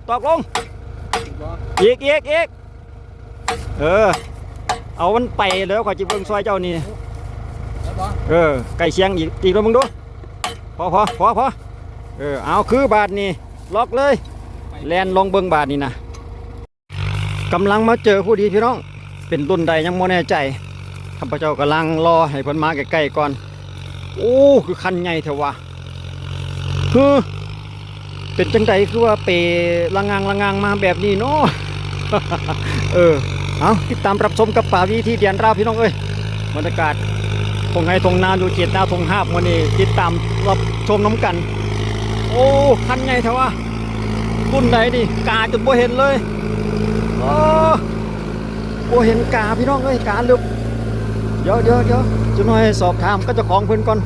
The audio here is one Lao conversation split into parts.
ຕອກລົງ ອີກ ອີກ ອີກ ເອີ ເອົາມັນໄປແລ້ວ ຂ້ອຍຊິເບິ່ງຊ່ອຍເຈົ້ານີ້ ເອີ ໃກ້ຄຽງອີກ ອີກລອງເບິ່ງດູ ພໍ ພໍ ພໍ ພໍ ເອີ ເອົາ ຄືບາດນີ້ ລັອກເລີຍ ແລ່ນລອງເບິ່ງບາດນີ້ນະ. ກຳລັງມາເຈີຜູ້ດີພີ່ນ້ອງ ເປັນລຸ້ນໃດຍັງບໍ່ແນ່ໃຈ ຂ້າພະເຈົ້າກຳລັງລໍໃຫ້ເພິ່ນມາໃກ້ໆກ່ອນ. ໂອ້ ຄືຄັນໃຫຍ່ແທ້ວະ ເຮີ ເປັນຈັ່ງໃດຄືວ່າເປລະງາງລະງາງມາແບບນີ້ເນາະ? ເອີ ເອົາ ຕິດຕາມຮັບຊົມກັບປາວີທີແດນລາວ ພີ່ນ້ອງເອີຍ. ບັນຍາກາດທົ່ງໄຮ່ທົ່ງນາຢູ່ເຂດນາທົ່ງຫາບ ມື້ນີ້ຕິດຕາມຮັບຊົມນຳກັນ. ໂອ້ ຄັນໃຫຍ່ແທ້ວະ ລຸ້ນໃດນີ້ ກາຈົນບໍ່ເຫັນເລີຍ. ໂອ້ ບໍ່ເຫັນກາພີ່ນ້ອງເອີຍ ກາລຶບ. ດຽວ ດຽວ ດຽວ ຈັກໜ້ອຍສອບຖາມກັບເຈົ້າຂອງເພິ່ນກ່ອນ.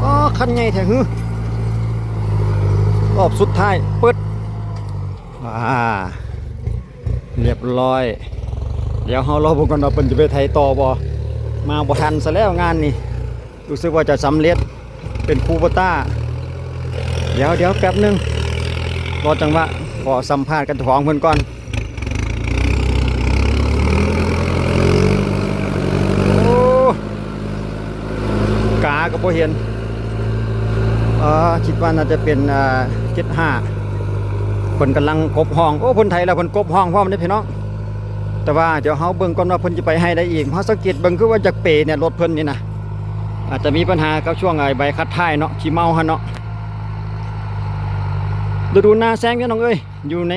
ໂອ້ ຄັນໃຫຍ່ແທ້ຫື ຮອບສຸດທ້າຍ ເປີດ ອ່າ ລຽບຮ້ອຍ. ດຽວເຮົາລໍເບິ່ງກ່ອນວ່າເພິ່ນຈະໄປໄຖຕໍ່ບໍ່? ມາບໍ່ທັນຊະແລ້ວງານນີ້ ຮູ້ສຶກວ່າຈະສຳເລັດເປັນຄູໂບຕ້າ. ດຽວ ດຽວແປັບໜຶ່ງ ລໍຈັງຫວະ ຂໍສຳພາດກັບເຈົ້າຂອງເພິ່ນກ່ອນ. ໂອ້ ກາກໍບໍ່ເຫັນ ເອີ ຄິດວ່າໜ້າຈະເປັນ ເອີ ເຈັດຫ້າ ເພິ່ນກຳລັງກົບຮ່ອງ. ໂອ້ ເພິ່ນໄຖແລ້ວເພິ່ນກົບຮ່ອງພ້ອມເດ້ພີ່ນ້ອງ. ແຕ່ວ່າດຽວເຮົາເບິ່ງກ່ອນວ່າເພິ່ນຈະໄປໄຮ່ໃດອີກ. ເຮົາສັງເກດເບິ່ງຄືວ່າຢາກເປແດ່ລົດເພິ່ນນີ້ນະ ອາດຈະມີບັນຫາກັບຊ່ວງ ໄອ້ ໃບຂັດທ້າຍເນາະ ຂີ້ເມົາຫັ້ນເນາະ. ລະດູນາແຊງພີ່ນ້ອງເອີຍ ຢູ່ໃນ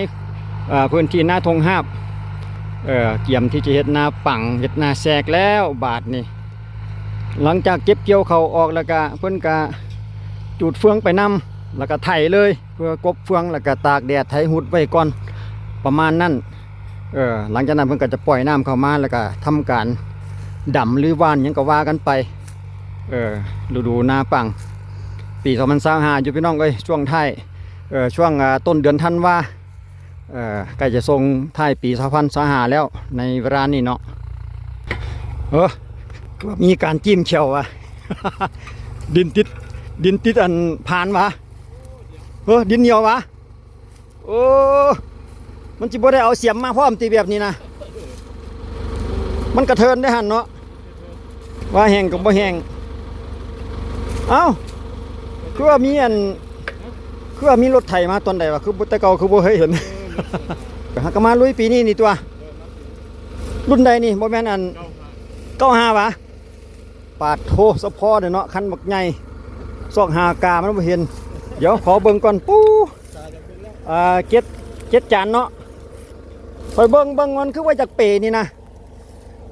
ເອີ ພື້ນທີ່ນາທົ່ງຫາບ ເອີ ກຽມທີ່ຈະເຮັດນາປັງ ເຮັດນາແຊກແລ້ວບາດນີ້. ຫຼັງຈາກເກັບກ່ຽວເຂົ້າອອກແລ້ວກະ ເພິ່ນກະຈູດເຟືອງໄປນຳ ແລ້ວກະໄຖເລີຍ ເພື່ອກົບເຟືອງ ແລ້ວກະຕາກແດດ ໄຖຫຸດໄວ້ກ່ອນ ປະມານນັ້ນ. ເອີ ຫຼັງຈາກນັ້ນເພິ່ນກໍຈະປ່ອຍນ້ຳເຂົ້າມາ ແລ້ວກໍທຳການດຳ ຫຼື ຫວ່ານຫຍັງກໍວ່າກັນໄປ. ເອີ ລະດູນາປັງປີສອງພັນຊາວຫ້າຢູ່ ພີ່ນ້ອງເອີຍ ຊ່ວງທ້າຍ ເອີ ຊ່ວງ ອາ ຕົ້ນເດືອນທັນວາ ເອີ ໃກ້ຈະສົ່ງທ້າຍປີສອງພັນຊາວຫ້າແລ້ວ ໃນເວລານີ້ເນາະ. ເອີ ຄືວ່າມີການຈິ້ມແຂ້ວຫວາ ດິນຕິດ ດິນຕິດອັນພານຫວາ ເອີ ດິນໜຽວຫວາ. ໂອ້ ມັນຊິບໍ່ໄດ້ເອົາສຽມມາພ້ອມຕິ ແບບນີ້ນະ? ມັນກະເທີນໄດ້ຫັ້ນເນາະ ວ່າແຫ້ງກໍບໍ່ແຫ້ງ. ເອົ້າ ຄືວ່າມີອັນ ຄືວ່າມີລົດໄຖມາຕອນໃດວະ? ຄືແຕ່ເກົ່າຄືບໍ່ເຄີຍເຫັນ. ຫາກະມາລຸຍປີນີ້ນີ້ຕົວະ. ລຸ້ນໃດນີ້? ບໍ່ແມ່ນອັນ ເກົ້າຫ້າຫວາ? ປາດໂທ ສະເພາະເດ້ເນາະ ຄັນບັກໃຫຍ່ ຊອກຫາກາມັນບໍ່ເຫັນ. ດຽວຂໍເບິ່ງກ່ອນ ປູ ອ່າ ເຈັດ ເຈັດຈານເນາະ. ຂ້ອຍເບິ່ງ ເບິ່ງມັນຄືວ່າຢາກເປນີ້ນະ.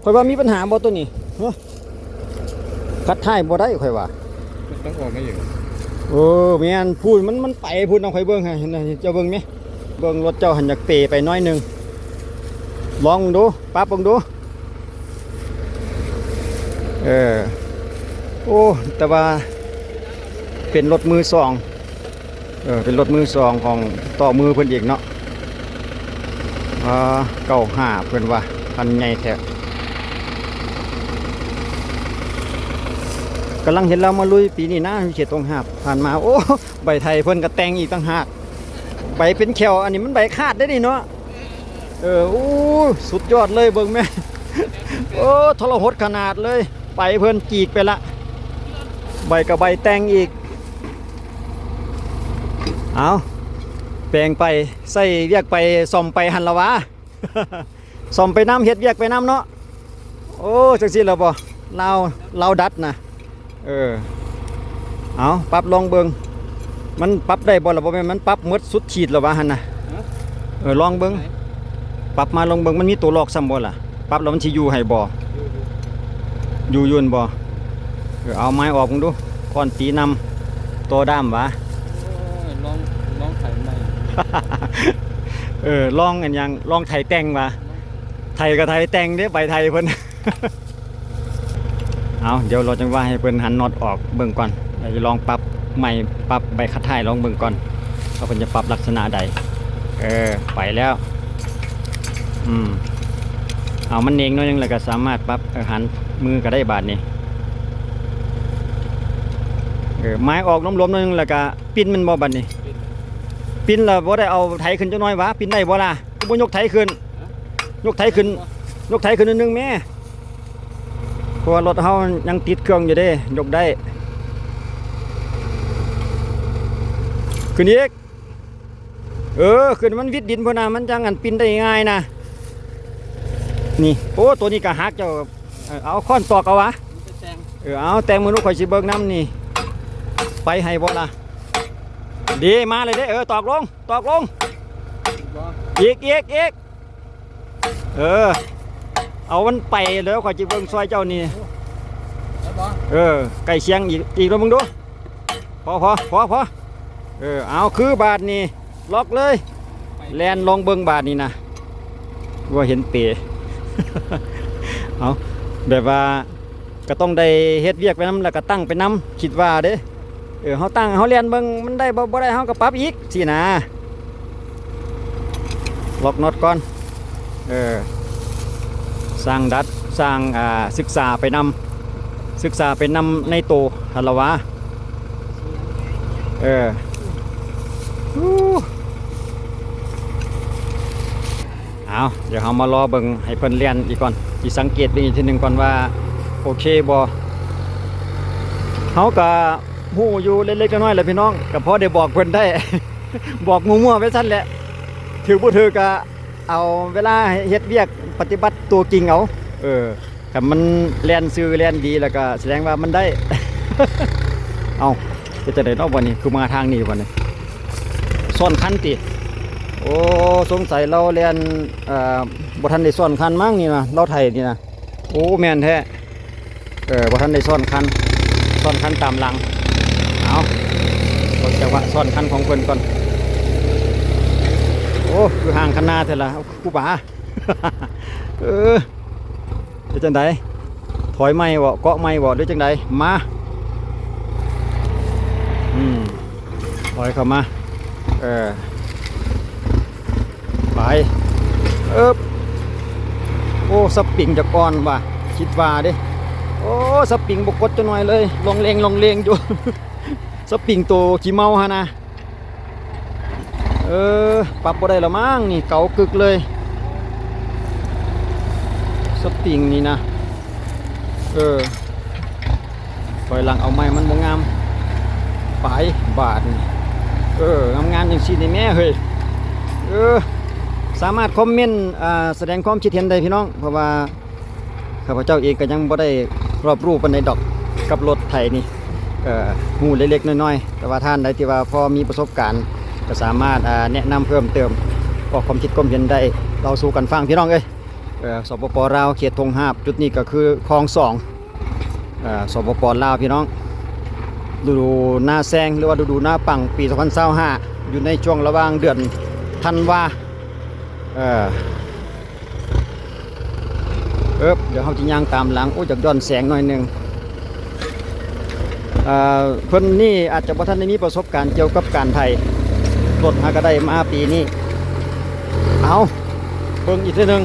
ຂ້ອຍວ່າມີບັນຫາບໍ່ໂຕນີ້? ຮະ ຂັດທ້າຍບໍ່ໄດ້ຂ້ອຍວ່າ. ມັນຕ້ອງອອກມາອີກ. ເອີ ແມ່ນ ພຸ້ນ ມັນ ມັນໄປພຸ້ນເນາະ. ຂ້ອຍເບິ່ງໃຫ້ ເຫັນ ເຈົ້າເບິ່ງແມະ. ເບິ່ງລົດເຈົ້າຫັ້ນຢາກເປໄປໜ້ອຍໜຶ່ງ. ລອງເບິ່ງດູ ປັບເບິ່ງດູ. ເອີ ໂອ້ ແຕ່ວ່າເປັນລົດມືສອງ ເອີ ເປັນລົດມືສອງຂອງຕໍ່ມືເພິ່ນອີກເນາະ. ອ່າ ເກົ້າຫ້າ ເພິ່ນວ່າ ຄັນໃຫຍ່ແທ້. ກຳລັງເຫັນລາວມາລຸຍປີນີ້ນະ ເຂດທົ່ງຫາບ ຜ່ານມາ ໂອ້ ໃບໄຖເພິ່ນກໍແຕ່ງອີກຕ່າງຫາກ ໃບເປັນແຂ້ວ. ອັນນີ້ມັນໃບຂາດເດ້ນີ້ເນາະ. ເອີ ໂອ້ ສຸດຍອດເລີຍ ເບິ່ງແມະ. ໂອ້ ທໍລະຫົດຂະໜາດເລີຍ ໃບເພິ່ນຈີກໄປລະ ໃບກະໃບແຕ່ງອີກ. ເອົາ ແປງໄປ ໃຊ້ວຽກໄປ ສ້ອມໄປຫັ້ນລະຫວາ. ສ້ອມໄປນຳ ເຮັດວຽກໄປນຳເນາະ. ໂອ້ ຈັ່ງຊີ້ລະບໍ່ ລາວ ລາວດັດນະ. ເອີ ເອົາ ປັບລອງເບິ່ງ ມັນປັບໄດ້ບໍ່ລະ? ບໍ່ແມ່ນມັນປັບໝົດສຸດຂີດລະຫວາຫັ້ນນະ? ຮະ? ເອີ ລອງເບິ່ງ ໄປ ປັບມາລອງເບິ່ງ ມັນມີຕົວລອກຊ້ຳບໍ່ລະ? ປັບແລ້ວມັນຊິຢູ່ໃຫ້ບໍ່? ຢູ່ ຢູ່ ຢູ່ ຢູ່ຫັ້ນບໍ່? ເອີ ເອົາໄມ້ອອກເບິ່ງດູ ຄ້ອນຕີນຳ ຕໍ່ດ້າມຫວາ? ໂອ້ຍ ລອງ ລອງໄຖໃໝ່. ເອີ ລອງອັນຫຍັງ? ລອງໄຖແຕ່ງຫວາ? ລອງ ໄຖກໍໄຖແຕ່ງເດ້ ໃບໄຖເພິ່ນ. ເອົາ ດຽວລໍຈັ່ງວ່າໃຫ້ເພິ່ນຫັນນັອດອອກເບິ່ງກ່ອນ ແລ້ວຈະລອງປັບໃໝ່ ປັບໃບຂັດທ້າຍລອງເບິ່ງກ່ອນ ວ່າເພິ່ນຈະປັບລັກສະນະໃດ. ເອີ ໄປແລ້ວ. ອືມ ເອົາ ມັນເໜັງໜ້ອຍໜຶ່ງ ແລ້ວກະສາມາດປັບ ເອີ ຫັນມືກະໄດ້ບາດນີ້. ເອີ ໄມ້ອອກຫຼວມໆໜ້ອຍໜຶ່ງ ແລ້ວກະປິ່ນແມ່ນບໍ່ບາດນີ້? ປິ່ນ. ປິ່ນລະບໍ່ໄດ້ເອົາໄຖຂຶ້ນຈັກໜ້ອຍຫວາ? ປິ່ນໄດ້ບໍ່ລະ? ຄືບໍ່ຍົກໄຖຂຶ້ນ? ຍົກໄຖຂຶ້ນ ຍົກໄຖຂຶ້ນໜ້ອຍໜຶ່ງແມ້. ເພາະວ່າລົດເຮົາຍັງຕິດເຄື່ອງຢູ່ເດ້ ຍົກໄດ້. ຂຶ້ນອີກ. ເອີ ຂຶ້ນ ມັນວິດດິນພຸ້ນນະ ມັນຈັ່ງອັນ ປິ່ນໄດ້ງ່າຍນະ. ນີ້ ໂອ້ ໂຕນີ້ກະຫັກເຈົ້າ. ເອີ ເອົາຄ້ອນຕອກເອົາຫວາ? ເອີ ເອົາແຕ່ງເບິ່ງດູ ຂ້ອຍຊິເບິ່ງນຳນີ້. ໄປໃຫ້ບໍ່ລະ? ດີ ມາເລີຍເດ້. ເອີ ຕອກລົງ ຕອກລົງ. ອີກ ອີກ ອີກ. ເອີ ເອົາມັນໄປແລ້ວ ຂ້ອຍຊິເບິ່ງຊ່ອຍເຈົ້ານີ້. ເອີ ໃກ້ຄຽງອີກ ອີກແລ້ວ ເບິ່ງດູ. ພໍ ພໍ ພໍ ພໍ. ເອີ ເອົາ ຄືບາດນີ້ ລັອກເລີຍ. ແລ່ນລອງເບິ່ງບາດນີ້ນະ ວ່າເຫັນເປ. ເອົາ ແບບວ່າ ກໍຕ້ອງໄດ້ເຮັດວຽກໄປນຳ ແລ້ວກໍຕັ້ງໄປນຳ ຄິດວ່າເດ້. ເອີ ເຮົາຕັ້ງ ເຮົາແລ່ນເບິ່ງ ມັນໄດ້ບໍ່ ບໍ່ໄດ້ ເຮົາກໍປັບອີກຊີ້ນະ. ລັອກນັອດກ່ອນ. ເອີ ສ້າງດັດ ສ້າງ ອ່າ ສຶກສາໄປນຳ ສຶກສາໄປນຳໃນໂຕຫັ້ນລະຫວາ. ເອີ ເອົາ ດຽວເຮົາມາລໍເບິ່ງໃຫ້ເພິ່ນແລ່ນອີກກ່ອນ ຊິສັງເກດເບິ່ງອີກເທື່ອໜຶ່ງກ່ອນວ່າໂອເຄບໍ່. ເຮົາກະຮູ້ຢູ່ເລັກໆນ້ອຍໆແຫຼະພີ່ນ້ອງ ກະພໍໄດ້ບອກເພິ່ນໄດ້ ບອກມົ້ວໆໄປຊັ້ນແຫຼະ. ຖືກບໍ່ຖືກກະເອົາເວລາເຮັດວຽກປະຕິບັດຕົວຈິງເອົາ. ເອີ ຄັນມັນແລ່ນຊື່ແລ່ນດີ ແລ້ວກໍສະແດງວ່າມັນໄດ້. ເອົ້າ ເຮັດຈັ່ງໃດເນາະບັດນີ້ ຄືມາທາງນີ້ບັດນີ້? ຊ້ອນຄັນຕິ? ໂອ້ ສົງໄສລາວແລ່ນ ເອີ ບໍ່ທັນໄດ້ຊ້ອນຄັນມັ້ງນີ້ນະ ລາວໄຖນີ້ນະ. ໂອ້ ແມ່ນແທ້. ເອີ ບໍ່ທັນໄດ້ຊ້ອນຄັນ ຊ້ອນຄັນຕາມຫຼັງ. ເອົາ ເບິ່ງຈັງຫວະຊ້ອນຄັນຂອງເພິ່ນກ່ອນ. ໂອ້ ຄືຫ່າງຄັນນາແທ້ລະ ຄູບາ. ເອີ ເຮັດຈັ່ງໃດ? ຖອຍໃໝ່ບໍ? ເກາະໃໝ່ບໍ? ຫຼືຈັ່ງໃດ? ມາ ອືມ ຖອຍເຂົ້າມາ. ເອີ ໄປ ເອີບ. ໂອ້ ສະປິງຈະອ່ອນວ່າ ຄິດວ່າເດ້. ໂອ້ ສະປິງບໍ່ກົດຈັກໜ້ອຍເລີຍ ລ່ອງເລງ ລ່ອງເລງຢູ່. ສະປິງໂຕຂີ້ເມົາຫັ້ນນະ. ເອີ ປັບບໍ່ໄດ້ລະມັ້ງນີ້ ເກົາກຶກເລີຍ ສະປິງນີ້ນະ. ເອີ ຖອຍຫຼັງເອົາໃໝ່ ມັນບໍ່ງາມ. ໄປບາດນີ້ ເອີ ງາມໆຈັ່ງຊີ້ນີ້ແມ້ເຮີ້ຍ. ເອີ ສາມາດຄອມເມັນ ອ່າ ສະແດງຄວາມຄິດເຫັນໄດ້ພີ່ນ້ອງ ເພາະວ່າ ຂ້າພະເຈົ້າເອງກໍຍັງບໍ່ໄດ້ຮອບຮູ້ປານໃດດອກກັບລົດໄຖນີ້ ເອີ ຮູ້ເລັກໆນ້ອຍໆ ແຕ່ວ່າທ່ານໃດທີ່ວ່າພໍມີປະສົບການ ກໍສາມາດ ອ່າ ແນະນຳເພີ່ມເຕີມ ອອກຄວາມຄິດຄວາມເຫັນໄດ້ເລົ່າສູ່ກັນຟັງ ພີ່ນ້ອງເອີຍ. ເອີ ສປປ ລາວ ເຂດທົ່ງຫາບ ຈຸດນີ້ກໍຄືຄອງສອງ ເອີ ສປປ ລາວ ພີ່ນ້ອງ. ລະດູນາແຊງ ຫຼືວ່າລະດູນາປັງ ປີສອງພັນຊາວຫ້າ ຢູ່ໃນຊ່ວງລະຫວ່າງເດືອນທັນວາ ເອີ ເອີບ ດຽວເຮົາຈະຍ່າງຕາມຫຼັງ. ໂອ້ ຢາກຍ້ອນແສງໜ້ອຍໜຶ່ງ. ເອີ ເພິ່ນນີ້ອາດຈະບໍ່ທັນໄດ້ມີປະສົບການກ່ຽວກັບການໄຖລົດ ຫາກະໄດ້ມາປີນີ້. ເອົາ ເບິ່ງອີກເທື່ອໜຶ່ງ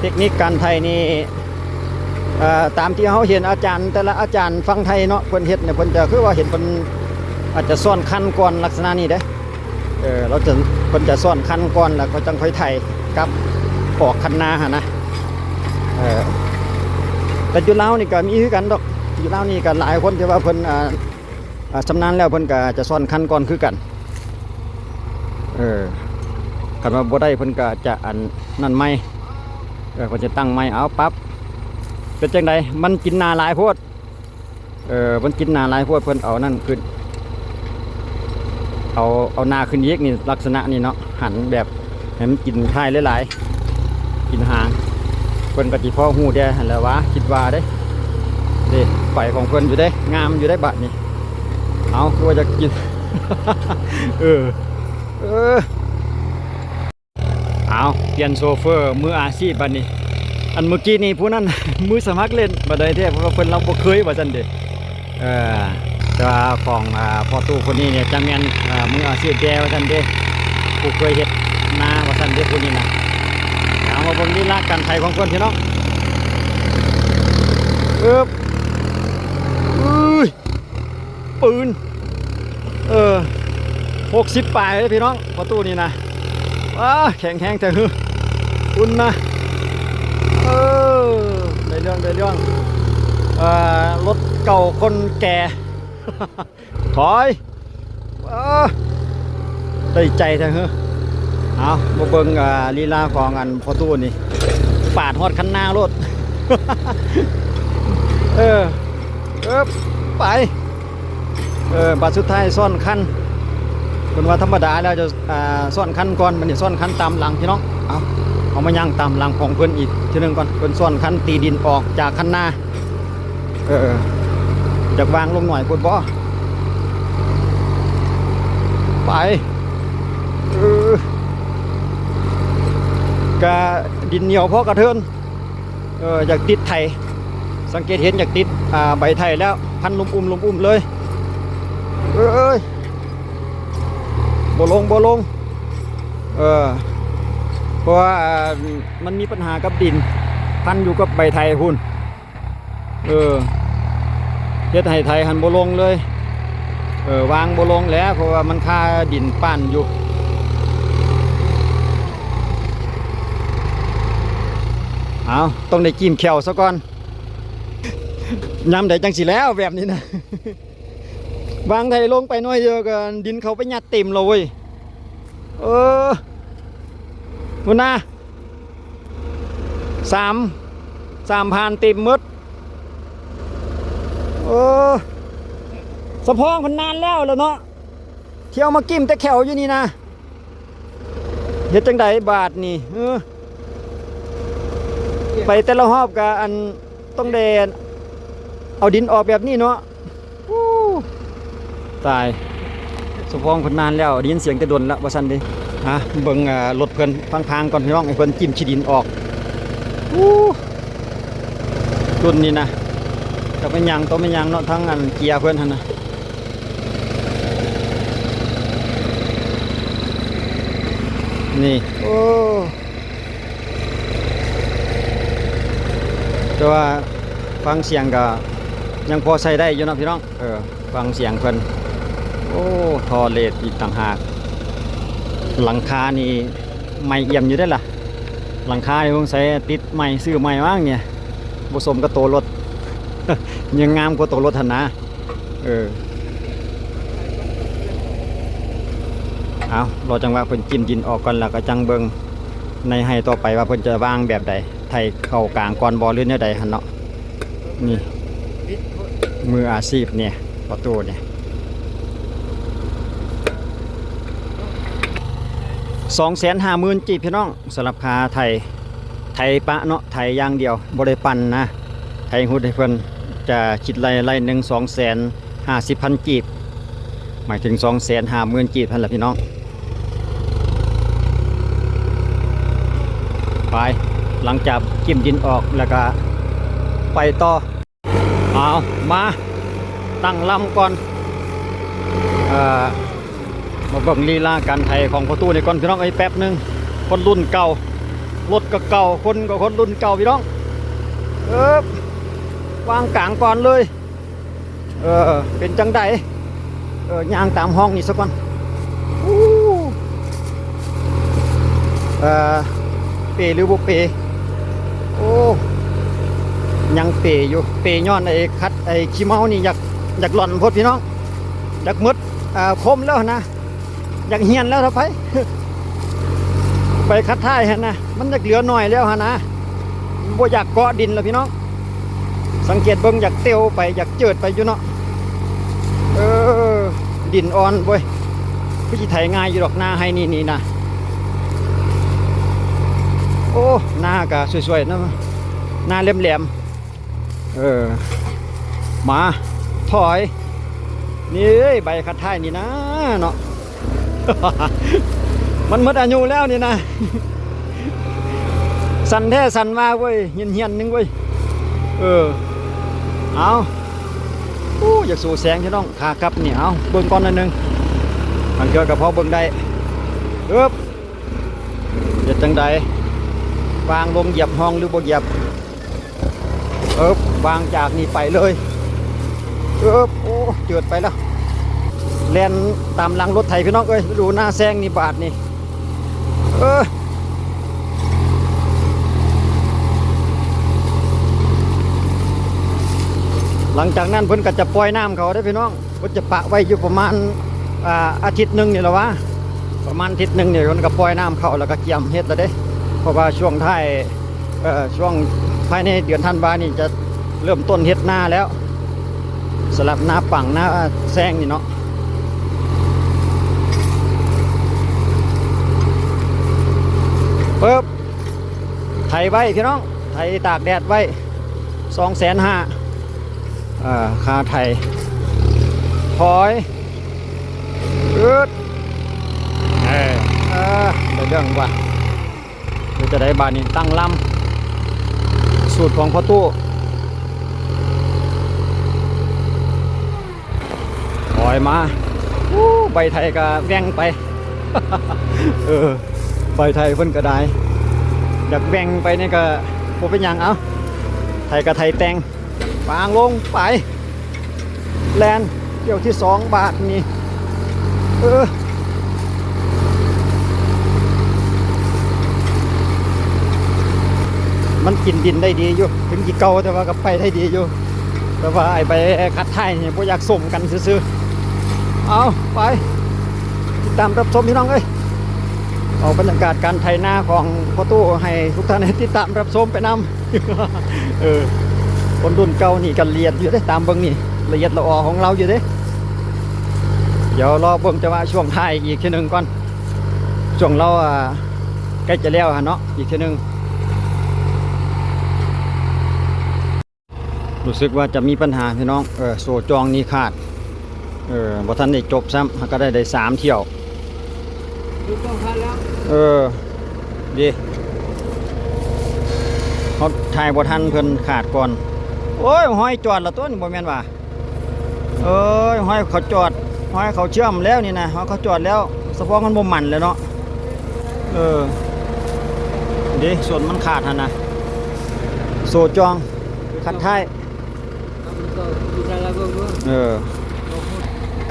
ເຕັກນິກການໄຖນີ້ ເອີ ຕາມທີ່ເຮົາເຫັນອາຈານ ແຕ່ລະອາຈານຝັ່ງໄທເນາະ ເພິ່ນເຮັດນີ້ ເພິ່ນຈະ ຄືວ່າເຫັນເພິ່ນອາດຈະຊ້ອນຄັນກ່ອນ ລັກສະນະນີ້ເດ້. ເອີ ລາວຈະ ເພິ່ນຈະຊ້ອນຄັນກ່ອນ ແລ້ວກໍຈັ່ງຄ່ອຍໄຖກັບອອກຄັນນາຫັ້ນນະ. ເອີ ແຕ່ຢູ່ລາວນີ້ກໍມີຄືກັນດອກ ຢູ່ລາວນີ້ກໍຫຼາຍຄົນທີ່ວ່າເພິ່ນ ອ່າ ອ່າ ຊຳນານແລ້ວ ເພິ່ນກໍຈະຊ້ອນຄັນກ່ອນຄືກັນ. ເອີ ຄັນວ່າບໍ່ໄດ້ ເພິ່ນກໍຈະອັນນັ້ນໃໝ່ ເອີ ເພິ່ນຈະຕັ້ງໃໝ່. ເອົາ ປັບ ເປັນຈັ່ງໃດ? ມັນກິນໜ້າຫຼາຍໂພດ. ເອີ ມັນກິນໜ້າຫຼາຍໂພດ ເພິ່ນເອົານັ້ນຂຶ້ນ ເອົາ ເອົາໜ້າຂຶ້ນອີກນີ້ ລັກສະນະນີ້ເນາະ ຫັນແບບໃຫ້ມັນກິນທ້າຍຫຼາຍໆ ກິນຫາງ. ເພິ່ນກໍຊິພໍຮູ້ແດ່ຫັ້ນແຫຼະຫວາ ຄິດວ່າເດ້. ເດ້ ໄຟຂອງເພິ່ນຢູ່ເດ້ ງາມຢູ່ເດ້ບາດນີ້. ເອົາ ຄືວ່າຢາກກິນ ເອີ ເອີ. ອ້າວ ປ່ຽນໂຊເຟີມືອາຊີບບັດນີ້. ອັນມື້ກີ້ນີ້ຜູ້ນັ້ນມືສະໝັກຫຼິ້ນ ບັດໃດແທ້ ເພາະວ່າເພິ່ນລາວບໍ່ເຄີຍວ່າຊັ້ນເດ. ເອີ ແຕ່ວ່າຂອງ ອ່າ ພໍ່ຕູ້ຜູ້ນີ້ນີ້ຈະແມ່ນ ອ່າ ມືອາຊີບແດ່ວ່າຊັ້ນເດ ຜູ້ເຄີຍເຮັດນາວ່າຊັ້ນເດ ຜູ້ນີ້ນະ. ເອົາ ມາເບິ່ງລີລາການໄຖຂອງເພິ່ນ ພີ່ນ້ອງ. ອຶບ ອືຍ ປືນ ເອີ ຫົກສິບປາຍເດ້ພີ່ນ້ອງ ພໍ່ຕູ້ນີ້ນະ. ວ້າ ແຂງແຮງແທ້ຫື ອຸ່ນນະ. ເອີ ໄດ້ເລື່ອງ ໄດ້ເລື່ອງ. ເອີ ລົດເກົ່າຄົນແກ່ ຖອຍ. ເອີ ໄດ້ໃຈແທ້ເຮີ. ເອົາ ມາເບິ່ງ ອ່າ ລີລາຂອງອັນພໍ່ຕູ້ນີ້ ປາດຮອດຄັນນາໂລດ. ເອີ ເອີ ໄປ. ເອີ ບາດສຸດທ້າຍຊ້ອນຄັນ. ເພິ່ນວ່າທຳມະດາແລ້ວຈະ ອ່າ ຊ້ອນຄັນກ່ອນ, ບັດນີ້ຊ້ອນຄັນຕາມຫຼັງພີ່ນ້ອງ. ເອົາ ເອົາມາຍ່າງຕາມຫຼັງຂອງເພິ່ນອີກເທື່ອໜຶ່ງກ່ອນ. ເພິ່ນຊ້ອນຄັນຕີດິນອອກຈາກຄັນນາ. ເອີ ຢາກວາງລົງໜ້ອຍໂພດບໍ? ໄປ. ເອີ ກະດິນໜຽວພໍກະເທີນ. ເອີ ຢາກຕິດໄຖ ສັງເກດເຫັນຢາກຕິດ ອ່າ ໃບໄຖແລ້ວ ພັນລຸມອຸ່ມ ລຸມອຸ່ມເລີຍ. ເອີຍ ບໍ່ລົງ ບໍ່ລົງ. ເອີ ເພາະວ່າ ອ່າ ມັນມີປັນຫາກັບດິນ ພັນຢູ່ກັບໃບໄຖພຸ້ນ. ເອີ ເຮັດໃຫ້ໄຖຫັ້ນບໍ່ລົງເລີຍ. ເອີ ວາງບໍ່ລົງແຫຼະ ເພາະວ່າມັນຄາດິນປ້ານຢູ່. ເອົາ ຕ້ອງໄດ້ຈິ້ມແຂ້ວຊະກ່ອນ. ຍາມໃດຈັ່ງຊິແລ້ວແບບນີ້ນະ. ວາງໄຖລົງໄປໜ້ອຍດຽວກໍດິນເຂົ້າໄປຍັດເຕັມແລ້ວເວີຍ. ເອີ ພຸ້ນນະ. ສາມ ສາມຜ່ານເຕັມໝົດ. ເອີ ສະພອງເພິ່ນນານແລ້ວລະເນາະ ທີ່ເອົາມາກິ້ມແຕ່ແຂ້ວຢູ່ນີ້ນະ. ເຮັດຈັ່ງໃດບາດນີ້? ເອີ ໄປແຕ່ລະຮອບກະອັນ ຕ້ອງໄດ້ເອົາດິນອອກແບບນີ້ເນາະ. ໂອ້ ຕາຍ ສະພອງເພິ່ນນານແລ້ວ ໄດ້ຍິນສຽງແຕ່ດົນລະວ່າຊັ້ນເດ້. ຫາເບິ່ງ ອ່າ ລົດເພິ່ນພາງໆກ່ອນພີ່ນ້ອງ ໃຫ້ເພິ່ນຈິ້ມຂີ້ດິນອອກ. ໂອ້ ລຸ້ນນີ້ນະ ຈັກແມ່ນຫຍັງ ຕົວແມ່ນຫຍັງເນາະ ທັງອັນເກຍເພິ່ນຫັ້ນນະ ນີ້. ໂອ້ ແຕ່ວ່າຟັງສຽງກໍຍັງພໍໃຊ້ໄດ້ຢູ່ເນາະພີ່ນ້ອງ. ເອີ ຟັງສຽງເພິ່ນ. ໂອ້ ທໍ່ເລດອີກຕ່າງຫາກ. ຫຼັງຄານີ້ໃໝ່ອຽມຢູ່ເດ້ລະ. ຫຼັງຄານີ້ສົງໄສຕິດໃໝ່ ຊື້ໃໝ່ຫວາງນີ້ ບໍ່ສົມກັບໂຕລົດ ຍັງງາມກວ່າໂຕລົດຫັ້ນນະ. ເອີ ເອົາ ລໍຈັງຫວະເພິ່ນຈິ້ມດິນອອກກ່ອນ ແລ້ວກໍຈັ່ງເບິ່ງໃນໄຮ່ຕໍ່ໄປວ່າເພິ່ນຈະວາງແບບໃດ ໄຖເຂົ້າກາງກ່ອນບໍ່ ຫຼືແນວໃດຫັ້ນເນາະ. ນີ້ ມືອາຊີບນີ້ ປະຕູນີ້ ສອງແສນຫ້າໝື່ນກີບ ພີ່ນ້ອງ. ສຳລັບຄ່າໄຖ ໄຖປະເນາະ ໄຖຢ່າງດຽວ ບໍ່ໄດ້ປັ່ນນະ. ໄຖຫຸດໃຫ້ເພິ່ນ ຈະຄິດໄລ່ ໄລ່ໜຶ່ງ ສອງແສນຫ້າສິບພັນກີບ ໝາຍເຖິງສອງແສນຫ້າໝື່ນກີບຫັ້ນລະພີ່ນ້ອງ. ໄປ ຫຼັງຈາກຈິ້ມດິນອອກແລ້ວກະໄປຕໍ່. ເອົາ ມາຕັ້ງລຳກ່ອນ. ເອີ ມາເບິ່ງລີລາການໄຖຂອງພໍ່ຕູ້ນີ້ກ່ອນ ພີ່ນ້ອງເອີຍ ແປັບໜຶ່ງ. ຄົນລຸ້ນເກົ່າ ລົດກໍເກົ່າ ຄົນກໍຄົນລຸ້ນເກົ່າ ພີ່ນ້ອງ. ເອີບ ວາງກາງກ່ອນເລີຍ. ເອີ ເປັນຈັ່ງໃດ? ເອີ ຍ່າງຕາມຮ່ອງນີ້ສາກ່ອນ. ອູ້ ເອີ ເປຫຼືບໍ່ເປ? ໂອ້ ຍັງເປຢູ່. ເປຍ້ອນໄອ້ຂັດ ໄອ້ຂີ້ເມົານີ້ ຢາກ ຢາກຫຼອນໂພດ ພີ່ນ້ອງ. ຢາກໝົດ ອ່າ ຄົມແລ້ວຫັ້ນນະ. ຢາກຫ້ຽນແລ້ວເທົ່າໃຜ. ໃບຂັດທ້າຍຫັ້ນນະ ມັນຢາກເຫຼືອໜ້ອຍແລ້ວຫັ້ນນະ. ບໍ່ຢາກເກາະດິນແລ້ວ ພີ່ນ້ອງ. ສັງເກດເບິ່ງ ຢາກເຕັວໄປ ຢາກເຈີດໄປຢູ່ເນາະ. ເອີ ດິນອ່ອນເວີຍ. ຄືຊິໄຖງ່າຍຢູ່ດອກ ນາໄຮ່ນີ້ນີ້ນະ. ໂອ້ ນາກະສວຍໆເນາະ ນາແຫຼມໆ. ເອີ ມາ ຖອຍ. ນີ້ເອີຍ ໃບຂັດທ້າຍນີ້ນະເນາະ. ມັນໝົດອາຍຸແລ້ວນີ້ນະ. ສັ່ນແທ້ສັ່ນວ່າເວີຍ ເຫຍນໆໜຶ່ງເວີຍ. ເອີ ເອົາ ໂອ້ ຢາກສູ້ແສງພີ່ນ້ອງ ຂາກັບນີ້. ເອົາ ເບິ່ງກ່ອນໜ້ອຍໜຶ່ງ ບາງເທື່ອກໍພໍເບິ່ງໄດ້. ເອີບ ເຮັດຈັ່ງໃດ? ວາງລົງຢຽບຮ່ອງ ຫຼືບໍ່ຢຽບ? ເອີບ ວາງຈາກນີ້ໄປເລີຍ. ເອີບ ໂອ້ ເຈີດໄປແລ້ວ. ແລ່ນຕາມຫຼັງລົດໄຖພີ່ນ້ອງເອີຍ. ດູໜ້າແຊງນີ້ບາດນີ້ ເອີ ຫຼັງຈາກນັ້ນເພິ່ນກໍຈະປ່ອຍນ້ຳເຂົ້າເດ້ພີ່ນ້ອງ. ເພິ່ນຈະປະໄວ້ຢູ່ປະມານ ອ່າ ອາທິດໜຶ່ງນີ້ລະຫວາ ປະມານອາທິດໜຶ່ງນີ້ເພິ່ນກໍປ່ອຍນ້ຳເຂົ້າ ແລ້ວກໍກຽມເຮັດແລ້ວເດ້. ເພາະວ່າຊ່ວງທ້າຍ ເອີ ຊ່ວງພາຍໃນເດືອນທັນວານີ້ຈະເລີ່ມຕົ້ນເຮັດນາແລ້ວ ສຳລັບນາປັງນາແຊງນີ້ເນາະ. ປຶບ ໄຖໄວ້ພີ່ນ້ອງ ໄຖຕາກແດດໄວ້ ສອງແສນຫ້າ ເອີ ຄ່າໄຖ ຖອຍ ອືດ ເອີ ເອີ ໄດ້ເລື່ອງວ່າ ເປັນຈັ່ງໃດບາດນີ້? ຕັ້ງລຳ ສູດຂອງພໍ່ຕູ້ ຖອຍມາ ໂອ້ ໃບໄຖກໍແຫວ່ງໄປ ເອີ ໃບໄຖເພິ່ນກໍໄດ້ ຢາກແຫວ່ງໄປນີ້ກໍບໍ່ເປັນຫຍັງ ເອົ້າ ໄຖກໍໄຖແຕ່ງ ວາງລົງໄປ ແລ່ນ ກ່ຽວທີສອງບາດນີ້ ເອີ ມັນກິນດິນໄດ້ດີຢູ່ ເປັນຂີ້ເກົ່າ ແຕ່ວ່າກໍໄປໄດ້ດີຢູ່ ແຕ່ວ່າໄອ້ໃບຂັດໄຖນີ້ບໍ່ຢາກສົມກັນຊື່ໆ. ເອົາ ໄປ ຕິດຕາມຮັບຊົມພີ່ນ້ອງເອີຍ ເອົາບັນຍາກາດການໄຖນາຂອງພໍ່ຕູ້ໃຫ້ທຸກທ່ານໄດ້ຕິດຕາມຮັບຊົມໄປນຳ. ເອີ ຄົນລຸ້ນເກົ່ານີ້ກໍລະອຽດຢູ່ເດ້ ຕາມເບິ່ງນີ້ລະອຽດລະອໍຂອງລາວຢູ່ເດ້. ດຽວລໍເບິ່ງຈັງຫວະຊ່ວງທ້າຍອີກເທື່ອໜຶ່ງກ່ອນ ຊ່ວງລາວ ອ່າ ໃກ້ຈະແລ້ວຫັ້ນເນາະ ອີກເທື່ອໜຶ່ງ. ຮູ້ສຶກວ່າຈະມີບັນຫາພີ່ນ້ອງ ເອີ ໂສ້ຈອງນີ້ຂາດ ເອີ ບໍ່ທັນໄດ້ຈົບຊ້ຳ ຫາກະໄດ້ ໄດ້ສາມຖ້ຽວ ໂສ້ຈອງຂາດແລ້ວ ເອີ ເດ ເຮົາຖ່າຍບໍ່ທັນ ເພິ່ນຂາດກ່ອນ. ໂອ້ຍ ຮອຍຈອດລະຕົວນີ້ ບໍ່ແມ່ນຫວາ? ເອີຍ ຮອຍເຂົາຈອດ ຮອຍເຂົາເຊື່ອມແລ້ວນີ້ນະ ຮອຍເຂົາຈອດແລ້ວ ສະເພາະມັນບໍ່ໝັ້ນແລ້ວເນາະ. ເອີ ເດ ສົ້ນມັນຂາດຫັ້ນນະ ໂສ້ຈອງ ຂັດທ້າຍ ເອີ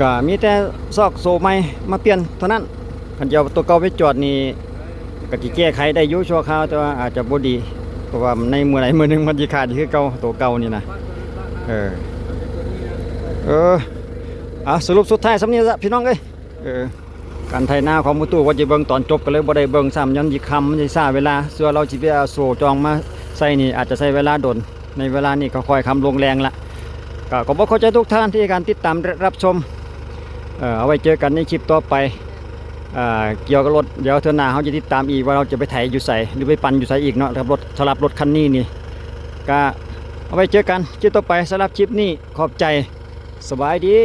ກະມີແຕ່ຊອກໂສ້ໃໝ່ມາປ່ຽນເທົ່ານັ້ນ. ຄັນຈະເອົາໂຕເກົ່າໄປຈອດນີ້ ກະຊິແກ້ໄຂໄດ້ຢູ່ຊົ່ວຄາວ ແຕ່ວ່າອາດຈະບໍ່ດີ ເພາະວ່າໃນມື້ໃດມື້ໜຶ່ງມັນຊິຂາດອີກຄືເກົ່າ ໂຕເກົ່ານີ້ນະ. ເອີ ເອີ ອ່າ ສະຫຼຸບສຸດທ້າຍສ່ຳນີ້ລະພີ່ນ້ອງເອີຍ. ເອີ ການໄຖນາຂອງໝູຕູ້ ວ່າຊິເບິ່ງຕອນຈົບກໍເລີຍບໍ່ໄດ້ເບິ່ງຊ້ຳ ຍ້ອນຊິຄ່ຳ ມັນຊິຊ້າເວລາ. ເຊື່ອລາວຊິໄປເອົາໂສ້ຈອງມາໃສ່ນີ້ ອາດຈະໃຊ້ເວລາດົນ. ໃນເວລານີ້ກໍຄ່ອຍຄ່ຳລົງແລງລະ ກໍ ກໍຂໍຂອບໃຈທຸກທ່ານທີ່ໃຫ້ການຕິດຕາມ ແລະ ຮັບຊົມ. ເອີ ເອົາໄວ້ເຈີກັນໃນຄລິບຕໍ່ໄປ ເອີ ກ່ຽວກັບລົດ. ດຽວເທື່ອໜ້າເຮົາຈະຕິດຕາມອີກວ່າເຮົາຈະໄປໄຖຢູ່ໃສ ຫຼືໄປປັ່ນຢູ່ໃສອີກເນາະ ສຳລັບລົດ ສຳລັບລົດຄັນນີ້ນີ້. ກໍເອົາໄວ້ເຈີກັນຄລິບຕໍ່ໄປ. ສຳລັບຄລິບນີ້ຂອບໃຈ ສະບາຍດີ.